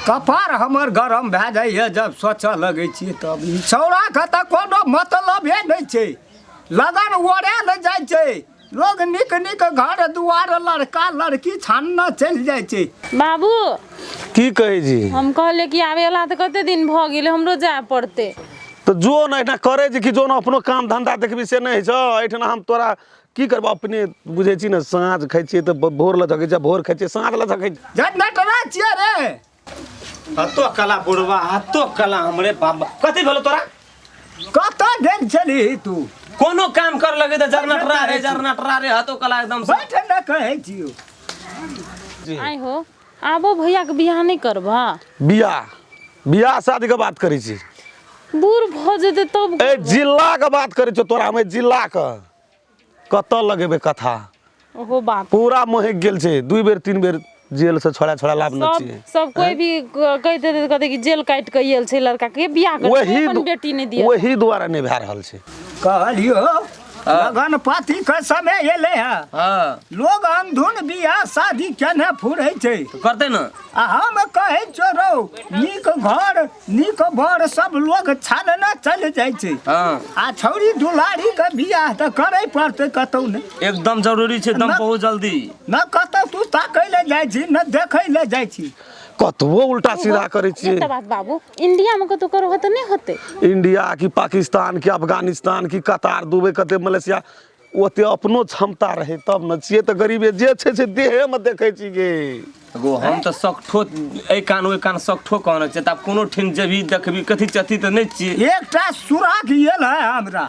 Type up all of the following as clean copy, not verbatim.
कपार हमर गरम भए जाइए जब सोचऽ लगै छियै तब ई छौड़ाके तऽ कोनो मतलबे नहि छै। लगन ओरायल जाइ छै, लोग नीक नीक घर दुआर लड़का लड़की छानने चलि जाइ छै। बाबू, की कहै छी? हम कहलियै कि आब एला तऽ कते दिन भऽ गेलै, हमरो जाय पड़तै। तऽ जो ने एहिठिना करै छी कि जो ने अपनो काम धन्धा देखबी से नहि होइ छौ। एहिठिना हम तोरा की करबौ, अपने बुझै छी ने, साँझ खाइ छियै तऽ भोर लऽ झकै छियै, भोर खाइ छियै साँझ लऽ झकै छियै। जब नटरा छियै रे। हतो कला बुढ़वा, हतो कला हमरे बाप। कथी भेलो तोरा? कतऽ गेल छलही तू? कोनो काम कर लगे तऽ जरनटरा रे, जरनटरा रे, हतो कला एकदम से। बैठ ने, कहै छियौ। आइ हो, आबो भैया के बियाह नहि करबा? बियाह बियाह शादी के बात करै छी? बूढ़ भऽ जेतै तब। ए जिला के बात करै छौ तोरा हम, जिला के कतऽ लगेबै कथा? ओहो बात पूरा महकि गेल छै। 2 बेर 3 बेर जेल से छोड़ा छोड़ा लाभ न सब छियै। सब कोई भी कहिते तऽ कहते कि जेल काटि कऽ आयल छै लड़का के, बियाह कर वही अपन बेटी नहि दिया। वही दुआरे नहि भए रहल छै। कहलियो, लगन पाती के समय एलै है। हाँ। लोग अंधुन बियाह शादी केने फुरै छै। करतै ने। आ हम कहै छियौ रौ, नीक घर नीक बर सब लोग छानने चलि जाइ छै। हाँ। आ छौरी दुलारी के बियाह तऽ करै पड़तै कतौ ने। एकदम जरूरी छै, एकदम बहुत जल्दी। न कतौ तू ताकै लए जाइ छी न देखै लए जाइ छी। कतबो उल्टा सीधा करै छियै। एकटा बात बाबू, इंडिया में कतौ करबह तऽ नहि होतै? इंडिया की पाकिस्तान की अफगानिस्तान की कतार, दुबई, कते मलेशिया, ओते अपनो क्षमता रहै तब ने। छियै तऽ गरीबे, जे छै से देहेमे देखै छी गे। गो हम तऽ सकठो एहि कान ओहि कान सकठो कहने छियै, तऽ आब कोनो ठिन जेबही देखबी कथी चथी तऽ नहि छियै। एकटा सुराग गेल है हमरा,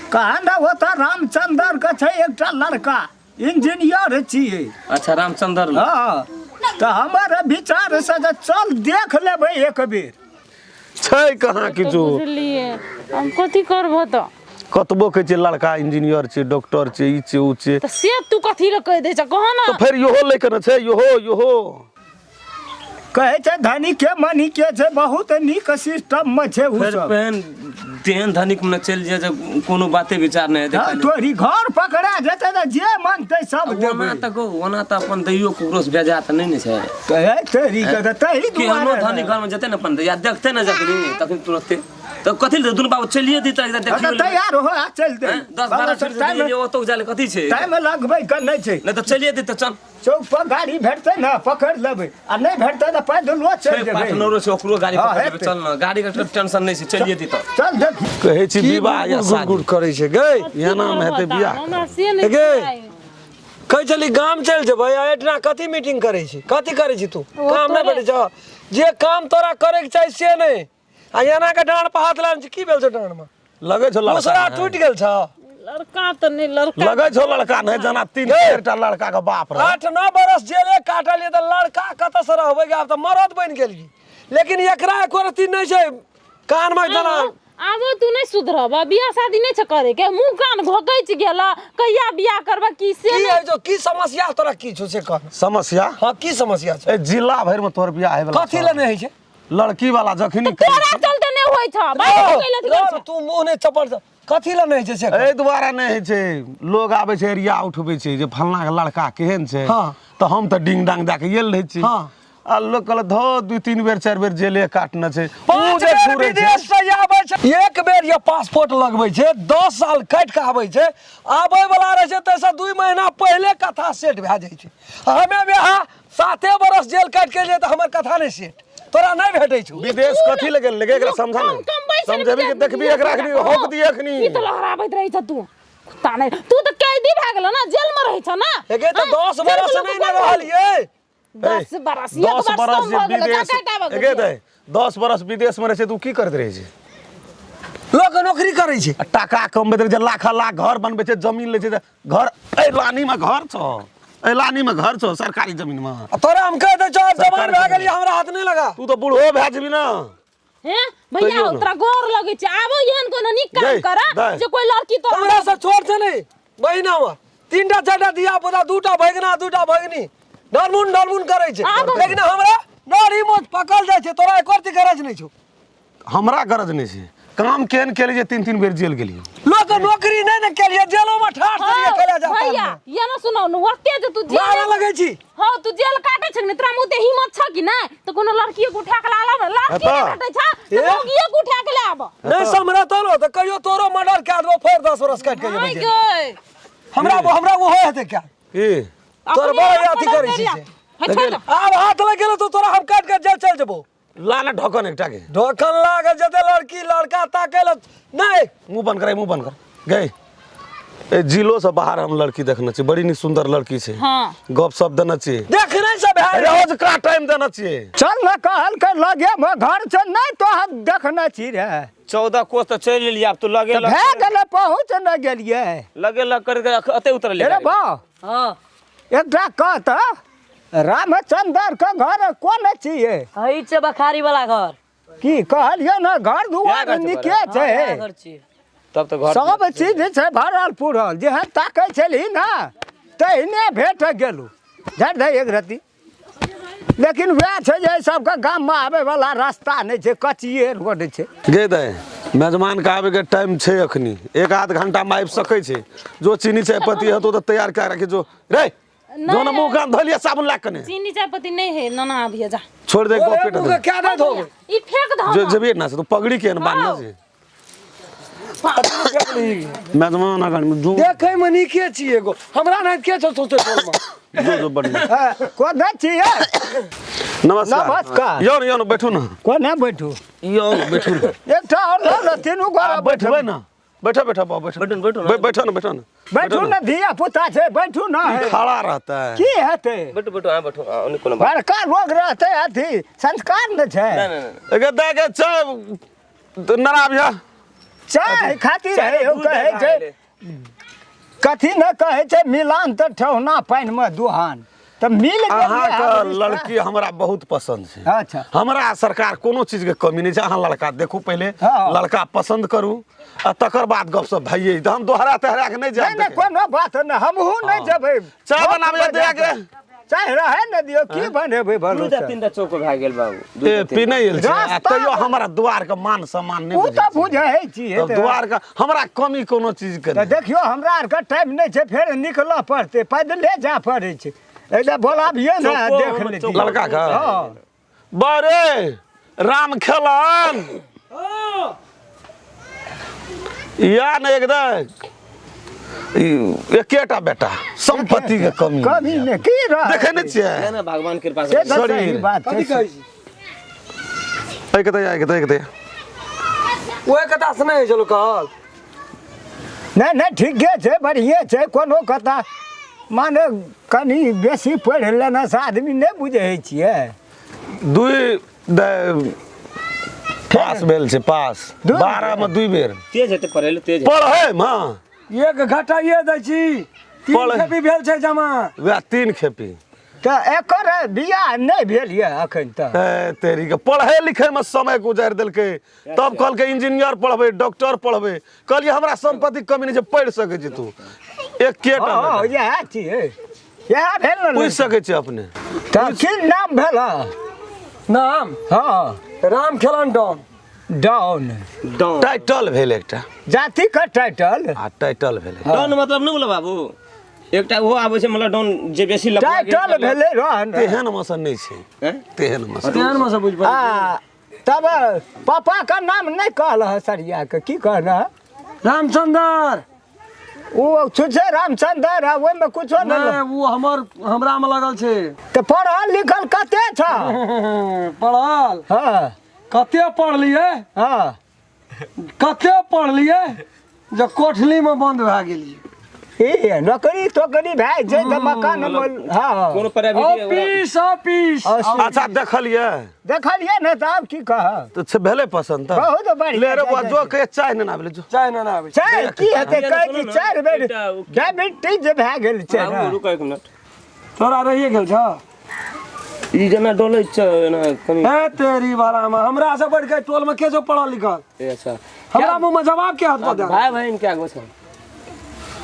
कहा ने ओतऽ रामचंद्र के छै एकटा लड़का, इंजीनियर छियै। अच्छा, रामचंद्र लग। हँ, तऽ हमर विचार से जे चल देख लेबै एक बेर। छै कहाँ किछु। बुझलियै, हम कथी करबह तऽ? कतबो कहै छै लड़का इंजीनियर छै, डॉक्टर छै, ई छै, ओ छै। तऽ से तू कथी लए कहि दै छ, कह ने। तऽ फेर इहो लै के ने छै, इहो इहो कहै छै धनी के मनी के छै, बहुत नीक सिस्टम में छै उ फेर सब। पेन तेहन धनिक में चलि जाय जे कोनो बाते विचार नहि हेतै हँ, खाली। तोरी घर पकड़ा जेतै तऽ जे मनतै सब ओना देबै। तऽ गो ओना तऽ अपन दैयो ककरो से बेजा तऽ नहि ने छै। कहै तोरी के तऽ तही केहनो दुआरे धनिक घर में जेतै ने अपन या देखतै ने जखनी तखनी तुरते तऽ कथी लए दुनू बाबू चलिए दी तऽ हँ, देखियो तऽ तैयार हो आ चलि दे। 10 12 फिर से ओतौ जाय कथी छै? टाइम लगबै के नहि छै। नहि तऽ चलिए दी तऽ चल। चौक पर गाड़ी भेटतै ने पकड़ि लेबै, आ नहि भेटतै तऽ पैदलो चलि जेबै। पार्टनरो छै, ओकरो गाड़ी हँ, पकड़ि लेबै। हेतै। चल ने, गाड़ी के टेंशन नहि छै, चलिए दी तऽ। चल देख। कहै छी की विवाह या गुड़ शादी गुड़ करै छै गै? एना मे हेतै बियाह? हमरा से नहि गे। बुझाइ। कहै छली गाम चलि जेबै, आ एहिठिना कथी मीटिंग करै छी? कथी करै छी तू? ओ काम नहि तोरे- भेटै छौ? जे काम तोरा करैके चाही से नहि, आ एना के डाँड़ पर हाथ लान छी। की भेल छौ डाँड़ मे? लगै छौ लड़का उसरा नहि। टूटि गेल छौ? लड़का तऽ नहि, लड़का लगै छौ लड़का नहि, जेना 3 4टा लड़का के बाप रह। 8 9 बरस जेले काटलियै तऽ लड़का कतऽसँ रहबै? आब तऽ मरद बनि गेलियै, लेकिन एकरा एको रत्ती नहि छै कानमे जेना। आबो तू नहि सुधरब, बियाह शादी नहि छै करे के, मुंह कान घोकैच गेल, कहिया बियाह करबा की से की नहि। है जो की समस्या तोरा की छौ से कह। समस्या? हाँ, की समस्या छौ? ए जिला भरि में तोहर बियाह होय वला कथी छौ। लए नहि होइ छै? लड़की वाला जखनी तोरा चलते नहि होइ छौ, बाइक कैला रौ, रौ, तू मुंह नहि चपड़, कथी लए नहि होइ छै से कह। एहि दुआरे नहि होइ छै, लोग आबै छै एरिया उठबै छै जे फलना के लड़का केहन छै। हाँ। तऽ हम तऽ डिंग डांग दए के गेल रहै छी। हाँ। आ लोग कहलक धो 2 3 बेर 4 बेर जेले काटने छै। उ 5 जे बेर घूरै छै। विदेश से आबै छै, एक बेर ये पासपोर्ट लगबै छै, 10 साल काटि कऽ आबै छै, आबै वाला रहै छै ताहिसँ 2 महीना पहिले कथा सेट भए जाइ छै। हमे बियाह 7 बरस जेल काटि के एलियै तऽ हमर कथा नहि सेट, तोरा नहि भेटै छौ। विदेश कथी लए गेल? एकरा समझा कम ने, कमबै छै ने। समझेबी कि देखबी एकरा अखनी हौक दिए अखनी। की तऽ लहराबैत रहै छ तू कुत्ता? नहि, तू तऽ कैदी भए गेल ना, जेल में रहै छ ना। एके तऽ हाँ, 10 जेल में बरस लोक नहि ने कोन रहलियै। 10 बरस, एक 10 बरस बरस कम जे भऽ गेलै, जा विदेश काटि आबऽ एके दे, 10 बरस विदेश में रहै छै तऽ उ की करैत रहै छै? लोक नौकरी करै छै आ टाका कमबैत रहै छै, लाख लाख घर बनबै छै, जमीन लै छै, तऽ घर एहि लानी में घर छौ, एहि लानी में घर छौ सरकारी जमीन में। आ तोरा हम कहि दै छौ, आब जवान सरकारी भए जमीन। गेलियै, हमरा हाथ नहि लगा। तू तऽ बूढ़ो भए जेबही ने। हैं भैया, कहियौ ने। तोरा गोर लगै छै, आबो एहन कोनो नीक काम गै, कर दै। जे कोई लड़की तोरा हमरा से छोट छै नहि बहिना हमर, 3टा 4टा धिया पुता, 2टा भगिना 2टा भगिनी, डरमुन डरमुन करै छै, आब- लेकिन हमरा दाढ़ी मोछ पकल जाइ छै। तोरा एको रत्ती गरज नहि छौ। हमरा गरज नहि छै? काम केहन केली जे 3 3 बेर जेल गेलियै? लोक नौकरी नहि ने केलियै, जेलो में ठाठ से हौ, केला जाता। भैया, ये ना सुनाउ ने ओते जे तू जेल मारऽ लगै छी। हँ, तू जेल काटै छै ने, तोरा में ओते हिम्मत छलै? कि नहि तऽ कोनो लड़किए के उठा के ला आब लड़की नहि हेतौ? भेटै छै तऽ ए? मौगिए के उठा के ले आब नहीं समरतौ ने तऽ कहियो तोरो मर्डर कए देबो फेर 10 बरस काटि के आइ जेबै जेल। गै हमरा हमरा ओहो हेतै क्या की तोर अपने बड़ा आप अथी मर्डर करै छी करिया। से। हे, छोड़ दे। आब हाथ लग गेलो तो तोरा हम काटि के जेल चल जेबो ला ना ढोकन एकटा के ढोकन लागल जते लड़की लड़का ताके ल नहीं मुंह बंद कर मुंह बंद कर गई ए जिलो से बाहर हम लड़की देखने छी बड़ी नी सुंदर लड़की छै हाँ। गप सप देने छी देख नहीं सब है रोज का टाइम देने छी चल ने कहल के लगे मे घर छै नहि तो हम देखने छी रे 14 कोस तऽ चलि एलियै आब तू लगे तऽ लग भए गेलै पहुँच ने गेलियै लगे लग करके अते उतरलियै रे बा हाँ एकटा कह तऽ रामचंद्र के घर कोन छियै हई छै बखारी वाला घर की कहलियै ने घर दुआर घर छै नीके हाँ, छै इएह घर छियै तब तऽ घर सब चीज छै भरल पुरल जेहन ताकै छलही ने तहिने भेट गेलू झाड़ि दे एक रत्ती लेकिन वएह छै जे एहि सबके गाममे आबैवला रास्ता नहि छै कचिए रोड छै गे दे मेजमान के आबे के टाइम छै अखनी एक आध घंटा में आबि सकै छै जो चीनी चाय पत्ती हेतौ तऽ तैयार कए राखी जो रे जो ने मुंह कान धोलिया साबुन ला कने चीनी चाय पत्ती नहीं है नाना अभी जा छोड़ दे गप पेट मुँह दे के क्या दे धोबे ई फेंक दहो जो जबे ना से तो पगड़ी के न बांधने छै मेजमान अगर जो देखे में नीके छी एगो हमरा नहीं के छौ सोचे टोल में जो जो बढ़िया हँ, कोने छियै नमस्कार नमस्कार। यौ ने यौ ने बैठू ने कोने बैठू यौ ने बैठू ने एकटा आओर लऽ ने तीनू गोरा बैठबै ने बैठो बैठो बाबू बैठो बैठू ने, बैठू ने। बैठो ने बैठो ने बैठू ने धिया पुता छै बैठू ने ई खड़ा रहता है की हेतै बैठू बैठू अहाँ बैठू अहाँ, ओने कोनो बात बड़का लोग रहतै अथी संस्कार ने छै नहि नहि नहि एके दे के चाय नरा भैया चाय खातिर चाय है दूध कहै भए छै गेलै। कथी ने कहै छै मिलान तऽ ठेहुना पानिमे दुहान तऽ मिल गेलियै अहाँके आब रिश्ता। लड़की हमरा बहुत पसन्द छै अच्छा। हमरा सरकार कोनो चीजके कमी नहि छै अहाँ लड़का देखू पहिले हँ। लड़का पसन्द करू आ तकर बाद गपशप भइए जेतै। हम दोहरा तेहरा के नहि नहि जायब नहि देखै। कोनो बात नहि हमहूँ नहि जेबै चाय बनाबै दे के चाय रहै ने दियौ की बनेबै भलो दूटा तीनटा चौक भए गेल बाबू ए दूटा तीनटा। पीने आयल छै आ रास्ता- तैयो हमरा दुआर के मान सम्मान नहि ओ बुझै तऽ छै। बुझै छियै तब दुआर के हमरा कमी कोनो चीज के तऽ नहि देखियौ हमरा आरके टाइम नहि छै फेर निकलऽ पड़तै पैदले जाय पड़ै छै एहि बोलाबियै ने चौको देख ओहिमे लेतियै चौको। लड़का के हँ बरे राम खेलन या ने एकदम ई एकेटा बेटा संपत्ति के कमी कमी नहि की रहै देखै नहि छियै नहि नहि भगवान कृपा से से तऽ सही शरीर। बात कथी छै कहै छी एहि के दे एहि के दे एहि के दे ओहि कथा से नहि होइ छलो कहल नहि नहि ठीके छै बढ़िए छै कोनो कथा माने कनि बेसी पढ़ि लेने से आदमी नहि बुझै छियै दुई दे पास भेल छै पास दुइ 12 मे 2 बेर तेज हेतै पढ़ै लए तेज हेतै। पढ़ै मे एक घटाइए दै छी तीन पढ़ै। खेपी भेल छै जमा वएह 3 खेपी तऽ एकर बियाह नहि भेल यऽ एखन तक ए, तेरी के पढ़ै लिखै मे समय गुजारि देलकै तब कहलकै इंजीनियर पढ़बै डॉक्टर पढ़बै कहलियै हमरा संपत्ति कमी नहि छै पढ़ि सकै छी तू एकेटा हँ बेटा। इएह छियै इएह भेल ने पूछि सकै छी अपने तऽ की नाम भेल नाम हँ Ram Khelan don don don title भेल एकटा जातिके टाइटल आ टाइटल भेल डॉन मतलब नहि बोला बाबू एकटा ओहो आबै छै मतलब डॉन जे बेसी लफड़ा गेल टाइटल भेलै रहन तेहन मसन नहि छै हैं? तेहन मसन तेहन मे से बुझि पड़ै आ तब पापाके नाम नहि कहल हँ सरियाके की कहल हँ रामचंद्र ओ छुछे रामचंद्र आ ओहिमे कुछो नहि नहि ओ हमर हमरा मे लगल छै तऽ पढ़ल लिखल कते छ पढ़ल हँ कते पढ़लियै हँ कते पढ़लियै जे कोठली मे बंद भए गेलियै ई नौकरी तोकरी भए छै तऽ मकान हँ कोनो प्राइवेट ऑफिस ऑफिस अच्छा देखलियै देखलियै ने तऽ आब की कहब तऽ छै भेलै पसन्द तऽ बहुत बढ़िआँ ले रे बौआ जो के चाय ने आबले जो चाय ने आबै छै चाय की हेतै हरियाणा कहै सुनू छी ने, चारि बेर एकटा ओ की- डायबिटीज भए गेल छै बाबू ने रुको एक मिनट तोरा रहिए गेल छ ई जेना डोलै छै एना कनि हे तेरी बारा मे हमरा से बढ़ के टोल में के जो पढ़ल लिखल ए, अच्छा हमरा मुंह में जवाब के हाथ दे भाई बहिन क्या गो छै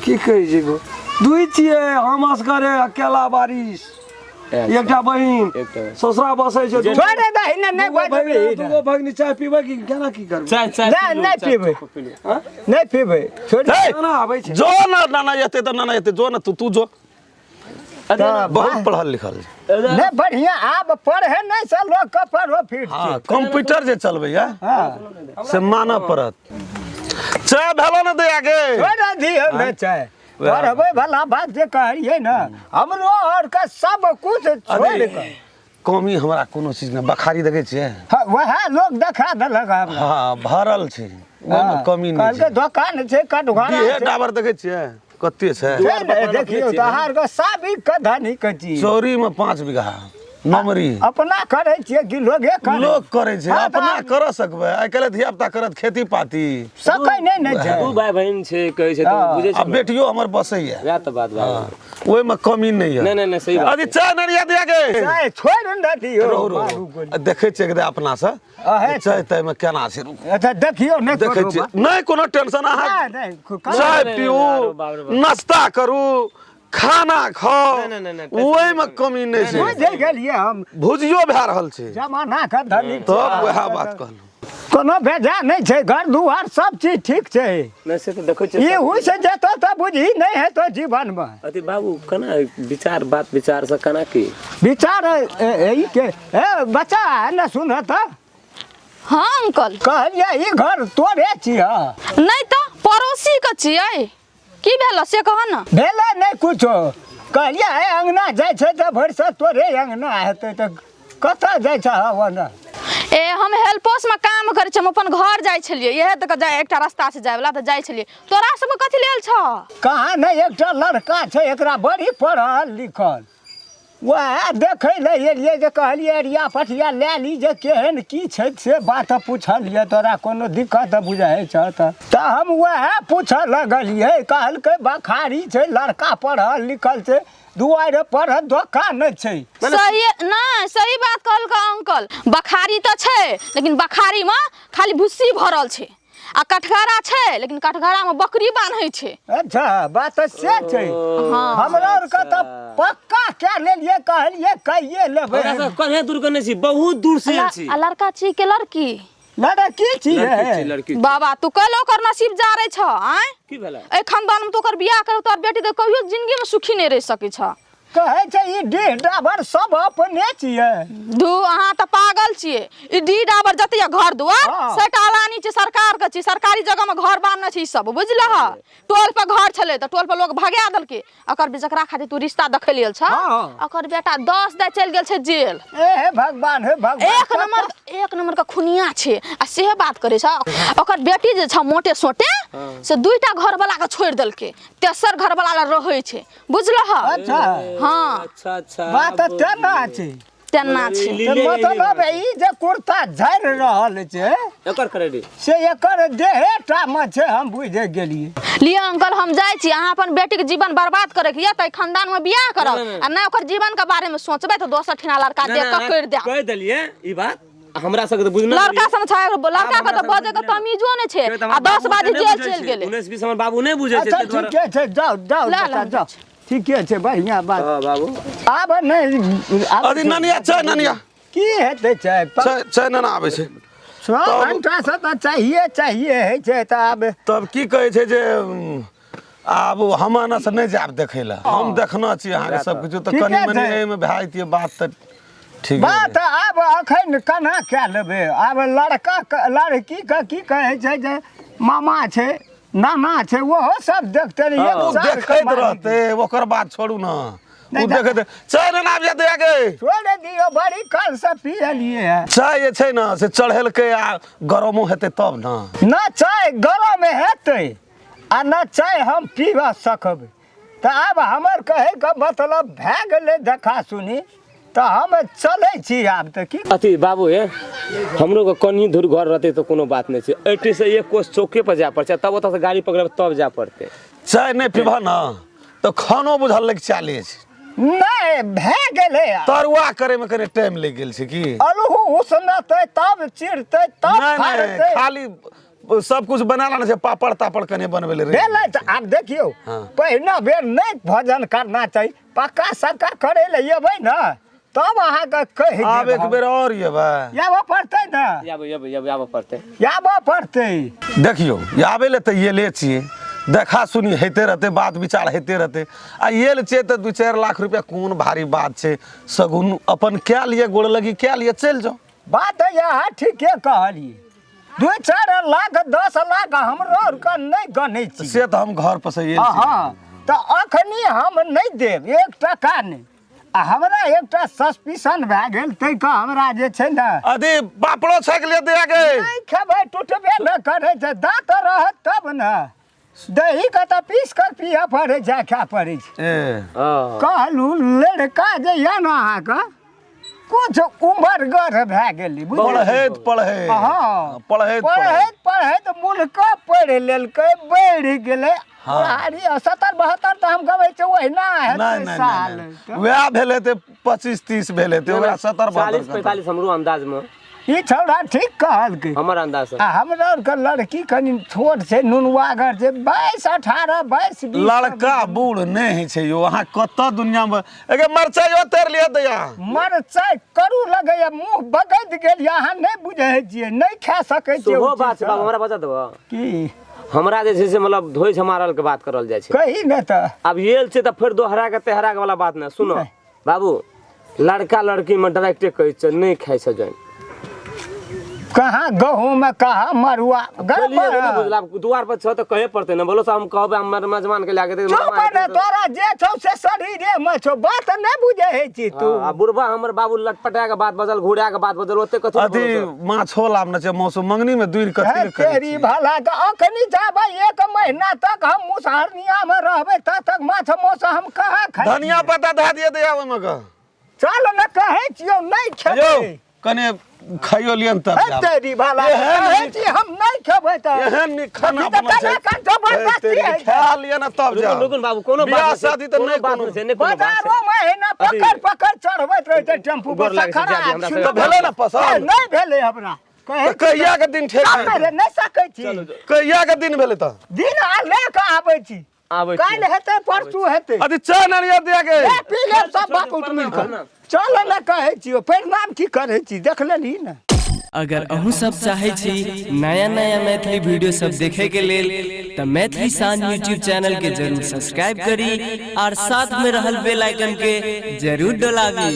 की कहै छै गो दुई छियै हम असगरे अकेला बारिश अच्छा। एकटा बहिन एकटा बहिन। ससुरा बसै छै दूगो- छोड़े दही ने नहि दूगो बजबही भगिनी दूगो भगिनी चाय पीबै की केना की करबै चाय चाय नहि, पी लू, नहि चाय पीबै। पी लू। नहि पीबै छोड़ि हे केना आबै छै जो ना नाना एते तऽ नाना एते जो ना तू तू जो तऽ बहुत पढ़ल लिखल छै। नहि बढ़िया आब पढ़े नहि से लोक के प्रॉफिट हँ छै। कंप्यूटर जे चलबैया हँ से मानऽ पड़त। चाय भेलो ने दया के छोड़ि दियौ ने चाय पढ़बै वाला बात जे कहलियै ने हमरो आर के सब कुछ छोड़ि कऽ कमी हमरा कोनो चीज नहि बखारी देखै छियै। हँ, वएह लोक देखा देलक हमरा। हँ भरल छै ओहिमे कमी नहि कहलकै छै। दोकान छै कटघरा डीहे छै। डाबर देखै छियै कते छै। छै ने, देखियौ तऽ अहाँ आरके साबिक के धनी के चीज। चौरी में 5 बीघा नमरी। अपना करै छियै कि लोगे करै? लोक करै छै। हँ, तऽ अपना कर सकबै आइ काल्हि धिया पुता करत खेती पाती सकै नहि ने छै। दू भाय बहिन छै कहै छै तऽ हँ। बुझै आ छै ने। बेटियो हमर बसैया। वएह तऽ बात बा। ओहिमे कमी नहि नहि नहि नहि सही बात। अरे चाय नरिया दिया के चाय छोड़ि ने दियौ। रहू रहू मारू गोली। आ देखै छियै एकदम अपना से अहे चाय ताय में केना छै रुकू। अच्छा देखियौ ने देखै कोनो छियै बात। नहि कोनो टेंशन अहाँ नहि, नहि, चाय नहि, पीऊ नहि, बाप रे बाप। नाश्ता करू खाना खाओ नहि, नहि, नहि, नहि, ओहिमे कमी नहि छै। बुझि गेलियै हम। भुजियो भए रहल छै जमाना के धनी तब वएह बात कहलहुँ। कोनो बेजा नहि छै घर दुआर सब चीज ठीक छै। नहि से तऽ देखै छियै ई हुइ से जेतौ तऽ बुझी नहि हेतौ जीवनमे। अथी बाबू केना विचार बात विचार से केना की विचार ई के ए बच्चा ने सुन तऽ। हाँ अंकल कहलियै ई घर तोरे छियै। नहीं तो पड़ोसी के छियै। की भेल से कह न। भेलै नहि कुछो। कहलियै हे अंगना जाइ छै तऽ भरिसँ तोरे अंगना हेतै तऽ कतऽ जाइ छै ओना। ए हम हेल्पोस में काम करै छी हम अपन घर जाइ छलियै इएह तऽ जाय एकटा रास्ता छै जाय वाला तऽ जाइ छलियै। तोरा सबके कथी लेल छ? कहाँ नहि एकटा लड़का छै एकरा बड़ी पढ़ल लिखल वएह देखै लए एलियै जे कहलियै अरिया पटिया लए ली जे केहन की छै से बात पुछलियै तोरा कोनो दिक्कत बुझाइ छह तऽ हम वएह पूछऽ लगलियै। कहलकै बखारी छै लड़का पढ़ल लिखल छै दुआरि पर दोकान छै। सही नहीं सही बात कहलकै अंकल। बखारी तऽ छै लेकिन बखारी में खाली भुस्सी भरल छै आ कटघरा छै लेकिन कटघरा में बकरी बान्है छै। अच्छा बात तऽ से छै। हाँ। हमरा आरके तऽ पक्का कए लेलियै कहलियै कहिए लेबै। हमरा सब कन्हे दूर के नहि छी बहुत दूर से आयल छी। आ लड़का छी के लड़की? लड़की छियै। लड़की छी लड़की। बाबा तू कल ओकर नसीब जारै छ आँय? की भेलै? एहि खानदान में तो ओकर बियाह करब तोहर बेटी तऽ कहियो जिंदगी में सुखी नहीं रह सकै छ। कहै छै ई डीह डाबर सब अपने छियै। धू अहाँ तऽ पागल छियै। ई डीह डाबर जते यऽ घर दुआर हँ। सेटा अलानी छै सरकार के छै सरकारी जगह में घर बान्हने छै ई सब बुझलह। टोल पर घर छलै तऽ टोल पर लोग भगा देलकै। ओकर जकरा खातिर तू रिश्ता देखै लेल छ हँ। ओकर बेटा 10 दिन चलि गेल छै जेल। ए हे भगवान हे भगवान। एक नंबर के खुनिया छै आ सेहे बात करै छ। ओकर बेटी जे छ मोटे सोटे से 2टा घर वाला के छोड़ि देलकै तेसर घर वाला लग रहै छै बुझलह। अच्छा हाँ। अच्छा अच्छा बात तऽ तेना छै। तेना छै। तऽ मतलब ई जे कुर्ता झाड़ि रहल छै एकर क्रेडिट से एकर देहे टा मे छै हम बुझि गेलियै। लिअ अंकल हम जाइ छी। अहाँ अपन बेटी के जीवन बर्बाद करे के यऽ तऽ खानदान में बियाह करब आ नहि ओकर जीवन के बारे में सोचबै तऽ दोसर ठिना लड़का देख कऽ करि देब। कहि देलियै ई बात हमरा सबके तऽ बुझना लड़का सब छै लड़का के तऽ बजै के तमीजो नहि छै आ 10 बाजे जेल चलि गेलै। 19 20 हमर बाबू नहि बुझै छै। अच्छा ठीके छै जाउ जाउ बेटा जाउ ठीके छै बढ़िया बात। हां बाबू आब नहि अरे ननिया छै ननिया की हेतै चाय चाय नना आबै छै 100 घंटा से तऽ चाहिए चाहिए होइ छै तऽ आब तब की कहै छै जे आब हम एना से नहि जायब देखै लए हम देखना छी अहाँके सब किछु तऽ कनि मनि एहिमे भए जैतियै बात तऽ ठीक बात। आब अखन केना कए लेबै? आब लड़का लड़की के की कहै छै जे मामा छै नाना छै ओहो सब देखते रहियै। ओ देखैत रहतै ओकर बात छोड़ू ने ओ देखैत चाय ने आबि जेतै आगे छोड़ि दियौ बड़ी काल से पियलियै है। चाय जे छै ने से चढ़ेलकै आ गरमो हेतै तब ने। न चाय गरम हेतै आ न चाय हम पीबा सकबै तऽ आब हमर कहैके मतलब भए गेलै देखा सुनी तऽ हम चलै छी आब तऽ की अथी बाबू हे हमरो के कनि दूर घर रहतै तऽ कोनो बात नहि छै। एठी से एक कोस चौके पर जाय पड़तै तब ओतऽ से गाड़ी पकड़ब तब जाय पड़तै। चाय नहि पीबह ने तऽ खानो बुझल लग चाले छै। नहि भए गेलै। तरुआ करे में कनि टाइम लागि गेल छै की? अलहु उसनतै तब चिरतै तब फाड़तै। खाली सब कुछ बना लेना छै पापड़ तापड़ कनि बनबै ले भेलै तऽ आब देखियौ पहिना बेर नहि भोजन करना चाही पक्का सक्का करै लए एबै ने तब अहाँके कहि आब एक बेर और एबै आबऽ पड़तै ने। आबऽ आबऽ आबऽ पड़तै आबऽ पड़तै। देखियौ आबै लए तऽ एले छियै देखा सुनी होइते रहतै, बात विचार होइते रहतै। आ एल छै तऽ 2-4 लाख रुपया कोन भारी बात छै, सगुन अपन कए लिए, गोड़ लगी कए लिए, चलि जाउ। बात यहाँ ठीके कहलियै, 2-4 लाख 10 लाख हमरो आरके नहि गनै छी। से तऽ हम घर पर से एल छी। हँ, तऽ अखनी हम नहि देब 1 टका नहि। आ हमरा एकटा सस्पिशन भए गेल ताहिके हमरा जे छै ने अथी पापड़ो छाकि लिअ दया के। नहि खेबै, टूटबे नहि करै छै, दाँत रहत तब ने। दही के तऽ पीस कर पियऽ पड़ै छै, खाय पड़ै छै। ए कहलहुँ लड़का जे यऽ ने अहाँके कुछ उमरगर भए गेलै, बुझलियै? पढ़ैत पढ़ैत, हँ, पढ़ैत पढ़ैत पढ़ैत मुल्क पढ़ि लेलकै, बढ़ि गेलै। बुढ़ारी 70-72 तऽ हम गबै छियै ओहिना हेतै नहि नहि साल। नहि, वएह भेल हेतै 25-30 भेल हेतै ओकरा, 70-72 40-45 हमरो अंदाज में। ई छौड़ा ठीक कहलकै, हमर अंदाज से। आ हमरा आरके लड़की कनि छोट छै, नुनवागर छै, 22 18 22 20। लड़का बूढ़ नहि होइ छै यौ, अहाँ कतऽ दुनियामे। एगे मरचाइयो तोड़ि लिअ दैया। मरचाइ करू लगैया, मुँह बगैद गेल यऽ, अहाँ नहि बुझै छियै, नहि खा सकै छियै। सेहो ओ बात छै चीज बाबू, हमरा बता देबऽ की हमरा जे छै से मतलब धोइ झमारल के बात करल जाइ छै। कही ने तऽ। आब येल छै तऽ फेर दोहरा के तेहरा के वाला बात नहि। सुनो बाबू, लड़का लड़की में डायरेक्टे कहै छै नहि खाइ छै जन। कहाँ गहूँम कहाँ मरुआ गड़बड़। दुआर पर छौ तऽ कहे पड़तै ने, बोलो से हम कहबै हमर मेजबान के लए के। चुप ने, तोरा जे छौ से शरीरे मे छौ, बात नहि बुझै है छी तू। आ बुढ़बा हमर बाबू लटपटा के बात बजल, घुरा के बात बजल, ओते कथी अथी माछो लाबने छै मौसम मंगनी में दूर कथी हे ले करै तेरी छी? भला के अखनी जाबै 1 महीना तक हम मुसहरनिया में रहबै, तब तक माछ मौस हम कहाँ खाइ? धनिया पत्ता धए दिअ दैया ओहिमे के। चल ने, कहै छियौ नहि यौ खेबै। कने खाइयो लिअ ने तब हे जायब। तेरी भला के एहन कहै नीक- छी हम नहि खेबै तऽ एहन नीक खाना अभी तऽ बनल छै। केना कऽ जबरदस्ती हे तेरी, होइ छै। खा लिअ ने तब रुकू जाउ। रुकू बाबू, कोनो बात बियाह नहि छै, शादी तऽ कोनो नहि बात कोनो नहि छै, नहि कोनो बात छै। बाजारो में एहिना अथी- पकड़ पकड़ चढ़बैत रहै छै टेम्पू पर, गोर लागै छै, सखरा जाबी हमरा छिनबै। तऽ भेलै ने पसन्द? नहि भेलै हमरा। कहै तऽ कहिया के दिन ठेक चल ने रे, नहि सकै छी। कहिया के दिन भेलै तऽ? दिन आ लए कऽ आबै छी। आबै छी। काल्हि हेतै, परसू हेतै। अथी चाय नारियल दिया के। ए, पी लेब सब बाप उठ मिल कऽ। चल ने, कहै छियौ परिणाम की करै छी, देख लेलही ने। अगर अहूँ सब चाहै छी नया नया मैथिली वीडियो सब देखे के लेल तऽ मैथिली शान यूट्यूब चैनल के जरूर सब्सक्राइब करी और साथ में रहल बेल आइकन के जरूर डोलाबी।